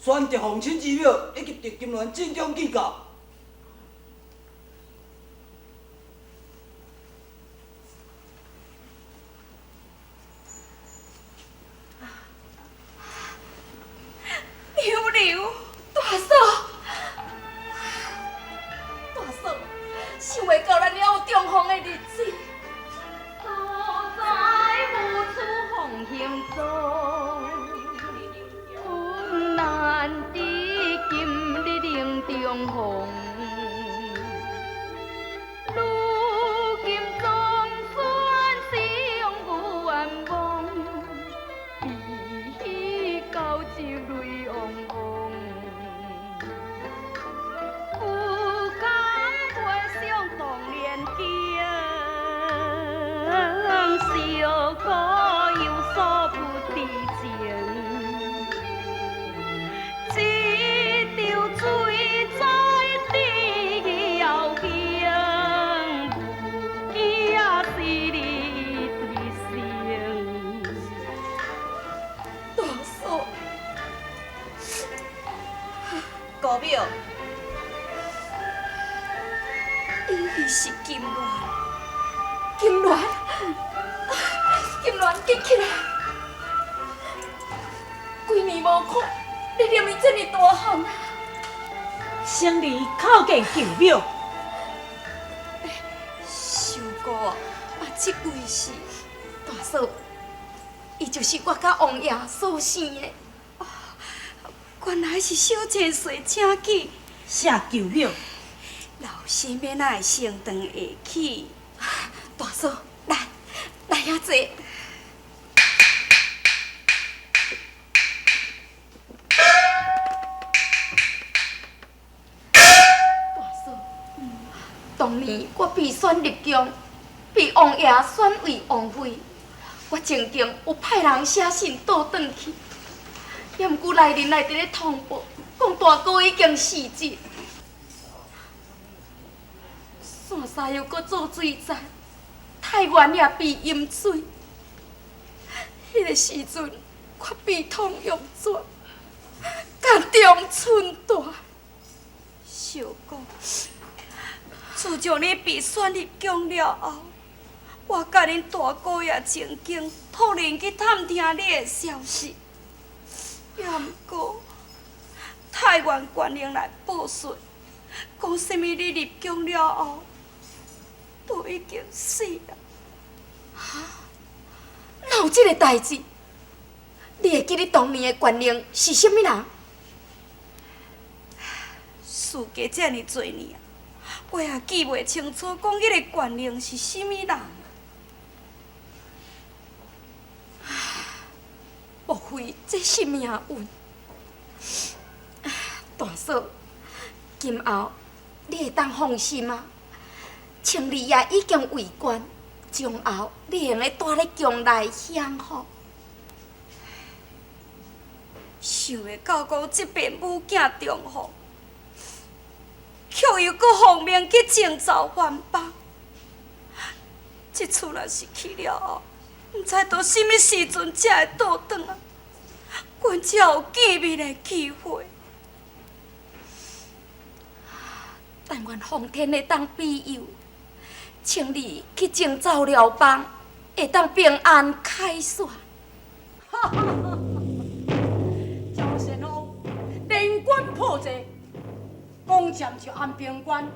选择洪亲之庙以及狄金鸾郑重计较。娘娘，大嫂，大嫂，想袂到咱还有重逢的日子。所在无处风行踪，困难得今日能重逢。如今总算相愿望，悲喜交织泪汪汪。不甘回想当年情，小可有所不知情。一场水灾天遥远，无惊是你一生。大嫂，姑母，伊是金鸾，金鸾，金鸾，紧起来！几年无看，你连伊这么大汉啊！生儿叩见舅母。秀姑啊，这位是大嫂，伊就是我佮王爷所生的。哦，原来是小千岁，请起。谢舅母。老身欲哪会升堂下去？大嫂，来，来遐坐。大嫂，当年我被选入宫，被王爷选为王妃，我曾经有派人写信倒转去，也毋过来人来伫咧通报，讲大哥已经死节。山西又阁做水灾，太原也被淹水。彼个时阵，我悲痛欲绝，感动寸断。秀姑，自从你被选入宫了后，我佮恁大姑也曾经托人去探听你的消息，也毋过太原县令来报信，讲啥物你入宫了后，都已经死啊！哈？哪有这个代志？你会记得当年的县令是啥物人？事过这尔济年啊，我也记袂清楚，讲彼个县令是啥物人。莫非这是命运？大嫂，今后你会当放心啊！千里也已经为官，将后你会用得蹛咧宫内享福。想袂到讲这边母囝重逢，却又阁奉命去征召番邦。这次若是去了后，毋知到啥物时阵才会倒转来，阮才有见面的机会。但愿奉天会当庇佑，千里去征召辽邦，会当平安凯旋。哈哈哈！赵先锋连关破济，攻占就安平关，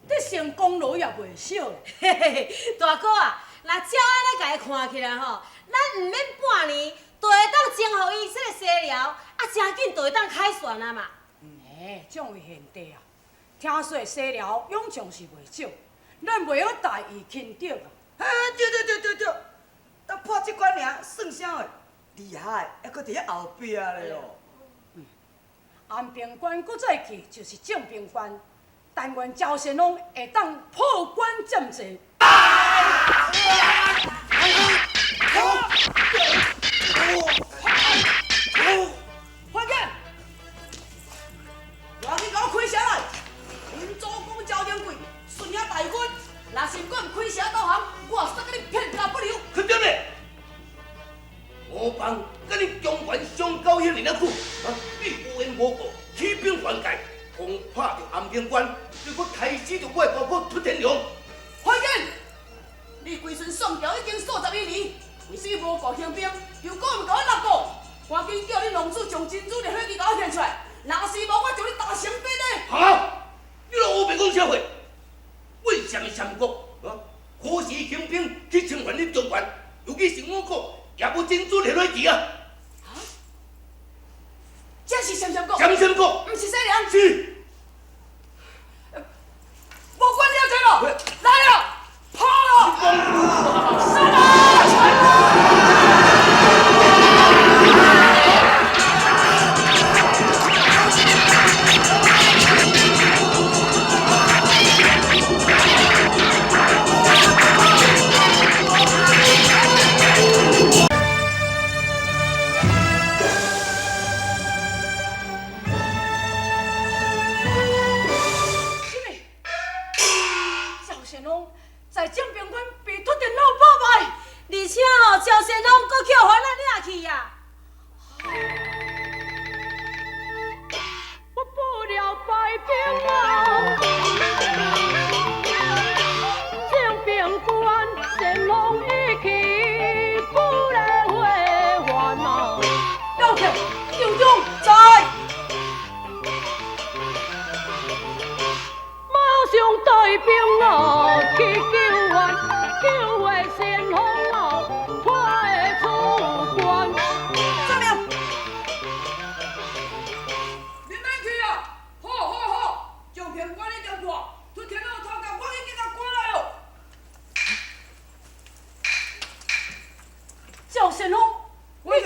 得胜功劳也袂少。嘿嘿，大哥啊，若照按呢共伊看起来吼，咱毋免半年就会当征服伊这个西辽，啊，真紧就会当凯旋啊嘛。哎，这位贤弟啊，听说西辽勇将是袂少，咱袂好大意轻敌啊。嘿，对对对对对，但破这关尔算啥货？厉害，还阁伫遐后壁咧哦。安平关阁再去就是正平关，但愿赵先锋会当破关斩贼。快点，我去给我开城来！恁祖公赵仁贵率领大军，若是敢开城投降，我杀甲你片甲不留。肯定的，我帮跟你中原相交遐尔仔久，啊，你有缘无五国起兵犯界，攻破著安平关，就阁开始著我的大哥涂天龙。快紧！你归顺宋朝已经数十余年，为什么无顾兴兵，又阁毋共我纳贡？赶紧叫恁王子将珍珠烈火旗共我献出来，若是无，我将你打成兵的。哈！你拢乌白讲啥话？为啥物三国啊？何时兴兵去侵犯恁中原？尤其是五国，也无珍珠烈火旗啊！啊？这是三国？三国，毋是西凉。是。无管了，这咯，来了，跑了，杀了！在正平关被突电脑打败，而且吼，赵先锋阁去予番仔领去啊！我不了败兵啊，正平关先锋一去不来回还啊！老客，张忠在。马上带兵啊去救援，救回先锋啊，破出关。什么？你免去啊！好，好，好，将平关已经破，涂天老头壳我已经共赶来哦。赵先锋，万岁！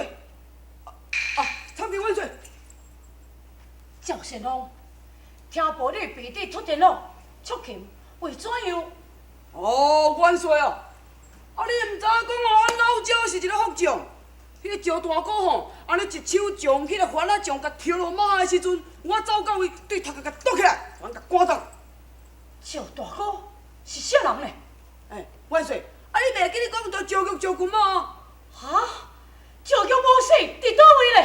啊，参见万岁！赵先锋，听报你被伫涂天老出勤，为怎样？哦，元帅啊！啊，你毋知影讲哦，阮老赵是一个福将，彼个赵大哥吼，按呢一手将彼个番仔将共抽落马的时阵，我走到位，对头壳共剁起来，予𪜶共赶走。赵大哥是啥人呢？欸，万岁！啊，你袂记你讲著赵玉赵军吗？哈？赵玉无死，伫佗位咧？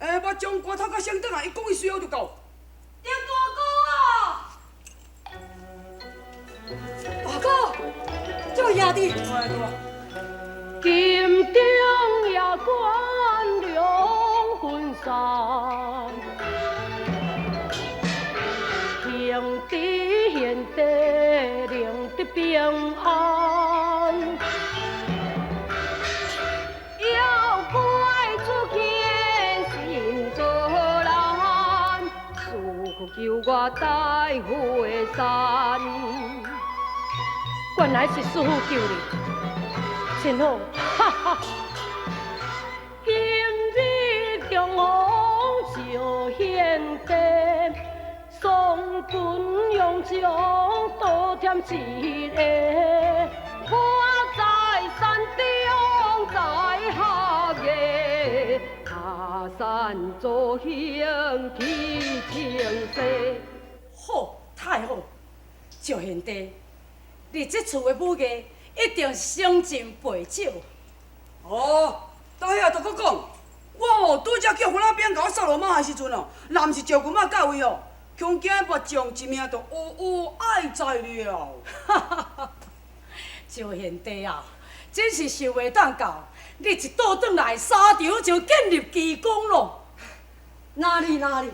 欸，我将棺头壳先转来，伊讲伊随后就到。赵大哥啊！大哥，赵兄弟。金钟夜观两分散，行至贤弟能得平安。妖怪出现心作难，师父救我带回山。原来是师父救你，真好！哈哈。今日重逢赵贤弟，双军用将多添一个。我在山中在学艺，下山做行去清西。好，太好！赵贤弟，你这次的武艺一定胜尽背少。哦，到遐就阁讲，我哦拄才叫番仔兵共我杀落马的时阵哦，若毋是赵军仔到位哦，恐惊末将一命就乌乌爱在了。哈哈哈！赵贤弟啊，真是想袂当到，你一倒转来，沙场就建立奇功咯。哪里哪里？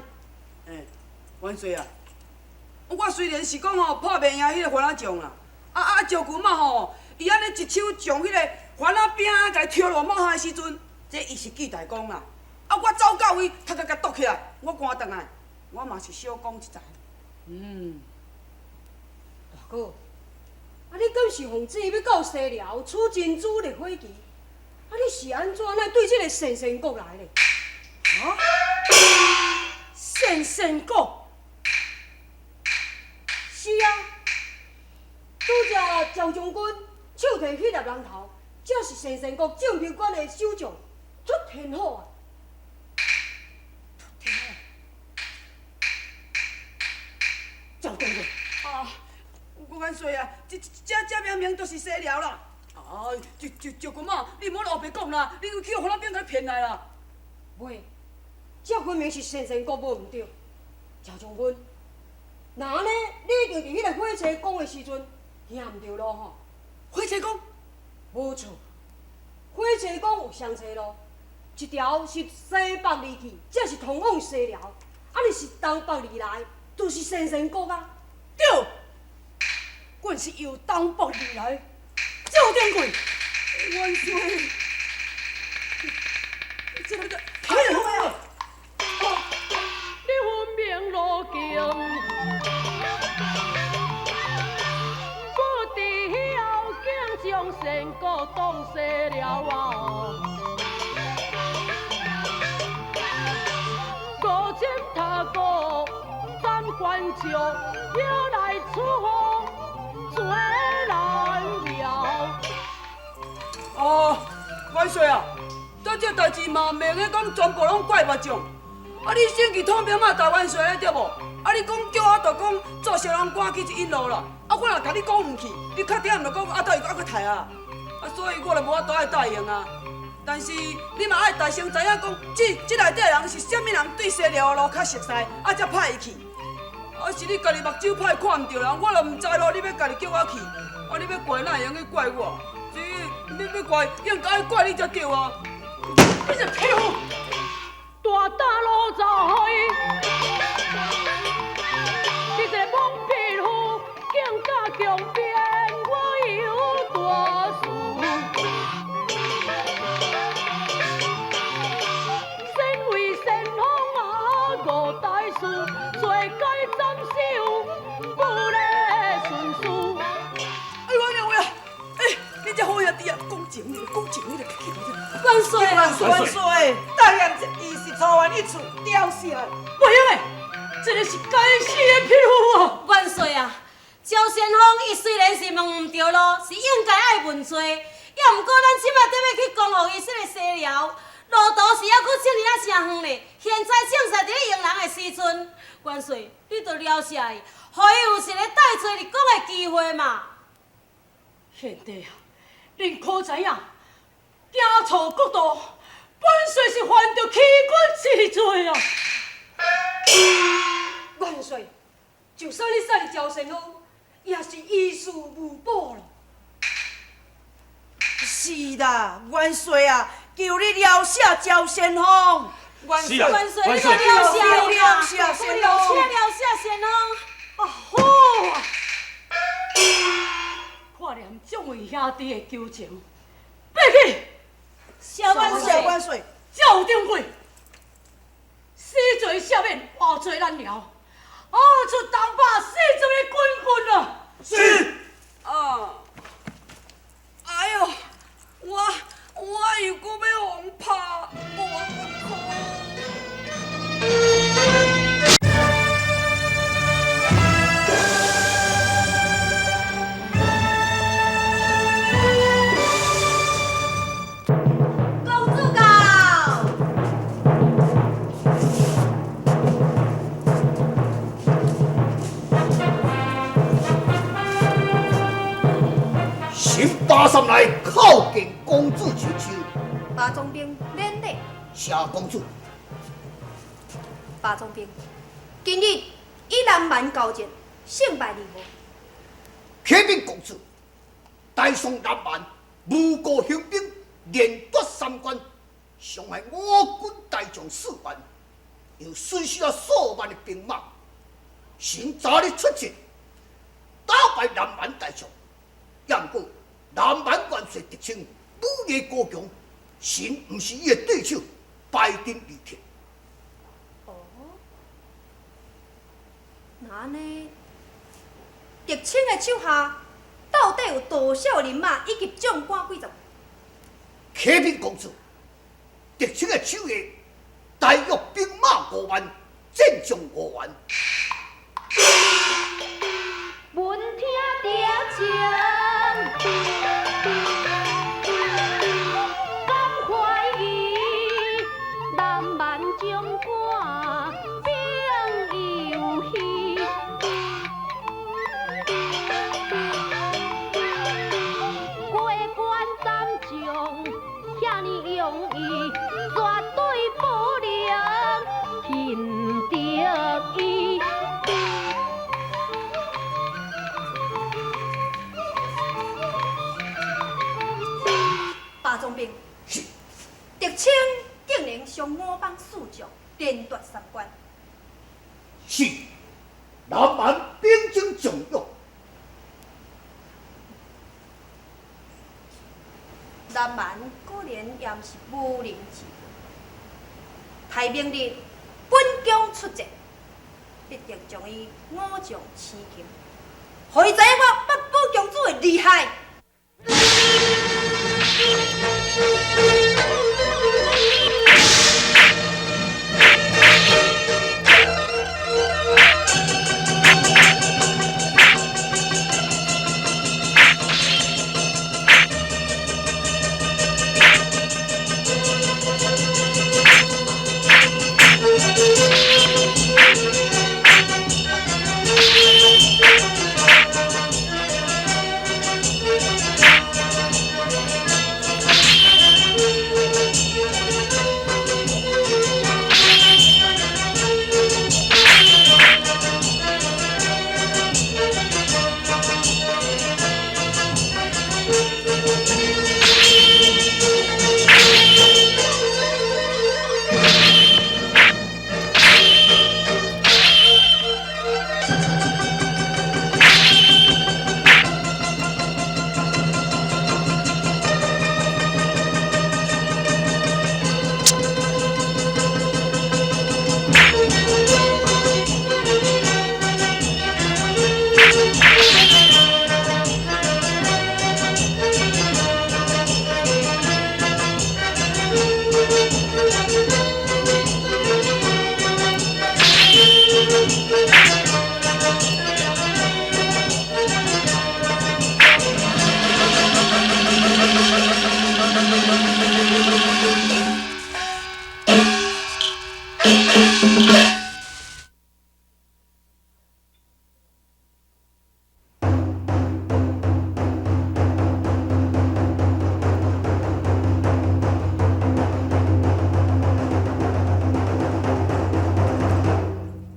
欸，万岁啊！我虽然是讲吼拍袂赢彼个番仔将啦，啊赵军仔吼，伊按呢一手将彼个番仔兵共抽落马的时阵，这伊是记大功啦。啊，我走到位，头壳共剁起来，我赶转来，我嘛是小功一才。嗯，大哥，啊你敢是奉旨要到西寮取珍珠烈火旗？啊你是按怎来对这个神仙国来咧？啊？神仙国？是啊，拄才赵将军手提彼粒人头，这是神仙国正平关的守将出天虎啊！出天虎，赵将军啊，万岁啊！这明明就是西寮啦！啊，赵赵军仔，你莫乌白讲啦，你去予番仔兵共你骗来啦！袂，这分明是先生国无毋对。赵将军，若按呢，你一定伫彼个火车公的时阵行毋对路吼。火车公？无错，火车公有双车路，一条是西北而去，这是通往西寮；啊，若是东北而来，就是先生国啊。对，阮是由东北而来，赵掌柜，万岁！这个太好啊！你分明路径，不知后竟将仙国当西寮啊！五针塔国斩关将，又来出罪难饶。哦，万岁啊！这这代志嘛，袂用讲全部拢怪别将。啊！你先去统兵马大元帅对无？啊！你讲叫我就讲做小人赶去引路啦。啊！我若共你讲毋去，你确定毋就讲啊？到伊阁刣啊？啊！所以我就无法度爱答应啊。但是你嘛爱大声知影讲，这内底人是啥物人对西寮的路较熟似，啊才派伊去。啊！是你家己目睭歹看毋著人，我就毋知咯。你欲家己叫我去，啊！你欲怪哪会用去怪我？这你欲怪，应该爱怪你才对啊！你这匹夫！大胆路走去，你这个莽匹夫，竟敢强辩我有大事。身为先锋啊，五大事，罪该斩首，不咧顺序。哎呦喂啊！哎，你这好兄弟啊，讲情你，讲情你，万岁！万岁！万岁！大雁伊是初完一处凋谢。袂用的，这个是该死的匹夫啊！万岁啊！赵先锋伊虽然是问毋著路，是应该爱问罪，也毋过咱这摆得欲去光复伊这个西寮，路途是犹阁遮尔啊诚远咧。现在正在伫咧用人的时阵，万岁，你著饶赦伊，予伊有一个戴罪立功的机会嘛。贤弟啊，恁可知影？行错国道，本帅是犯著欺君之罪啊！万岁，就算你杀了赵先锋，也是于事无补了。是啦，元帅啊，求你饶赦赵先锋。万岁，万岁，你饶赦饶赦先锋，饶赦先锋。啊好啊！看念众位兄弟的求情，爬起！谢万岁，万岁！赵掌柜，死罪赦免，活罪难饶。啊，出东北40个军棍啊！是。啊！哎呦，我又阁欲予人拍，我不可。八三来叩见公主求求。巴总兵免礼。谢公主。巴总兵，今日以南蛮交战，胜败如何？启禀公主，大宋南蛮无故兴兵，连夺三关，伤害我军大将4万，又损失了数万的兵马。臣早日出战，打败南蛮大将，也毋过南蛮元帅狄青武艺高强，臣毋是伊的对手，败阵而退。哦，那按呢？狄青的手下到底有多少人马以及将官几十？启禀公主，狄青的手下大约兵马5万，战将5万。闻听着情，敢怀疑南蛮将官兵有虚？过关斩将遐尔容易，绝对不能將，連奪三關。是，南蠻兵精將勇。南蠻果然也毋是無能之輩。待明日本宮出戰，必定將伊五將齊擒，予伊知影我八寶公主的厲害。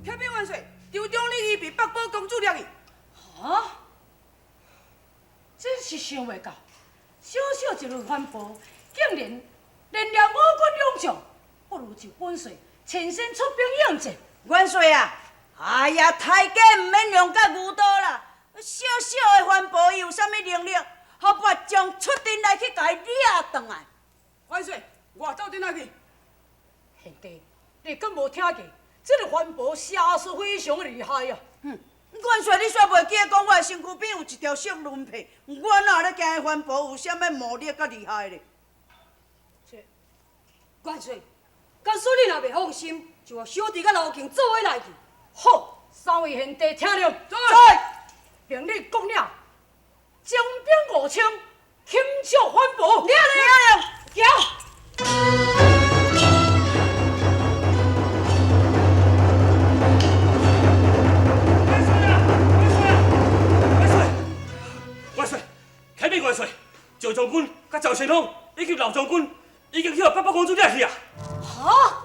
启禀元帅，张中立已被北宝公主掠去。哈？真是想袂到，小小一个番婆，竟然连掠五军勇将，不如就本帅亲身出兵应战。元帅啊，哎呀，大家毋免量甲牛刀啦，小小的番婆伊有啥物能力，予别将出阵来去共伊掠转来？元帅，我斗阵来去。贤弟，你敢无听过？这个番婆邪术非常厉害啊！哼，元帅，你煞袂记得讲，我的身躯边有一条小轮皮，我哪会咧惊彼番婆有啥物魔力佮厉害咧？这元帅，假使你若袂放心，就予小弟佮刘庆做伙来去。好，三位贤弟听令，走。明日国领，精兵5000，擒捉番婆。领令，行。启禀元帅，赵将军、佮赵先锋以及刘将军已经去予八宝公主掠去啊！哈！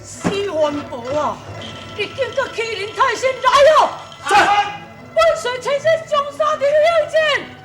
死番婆啊！你竟敢欺人太甚，来哦！在。本帅亲身将杀敌应战。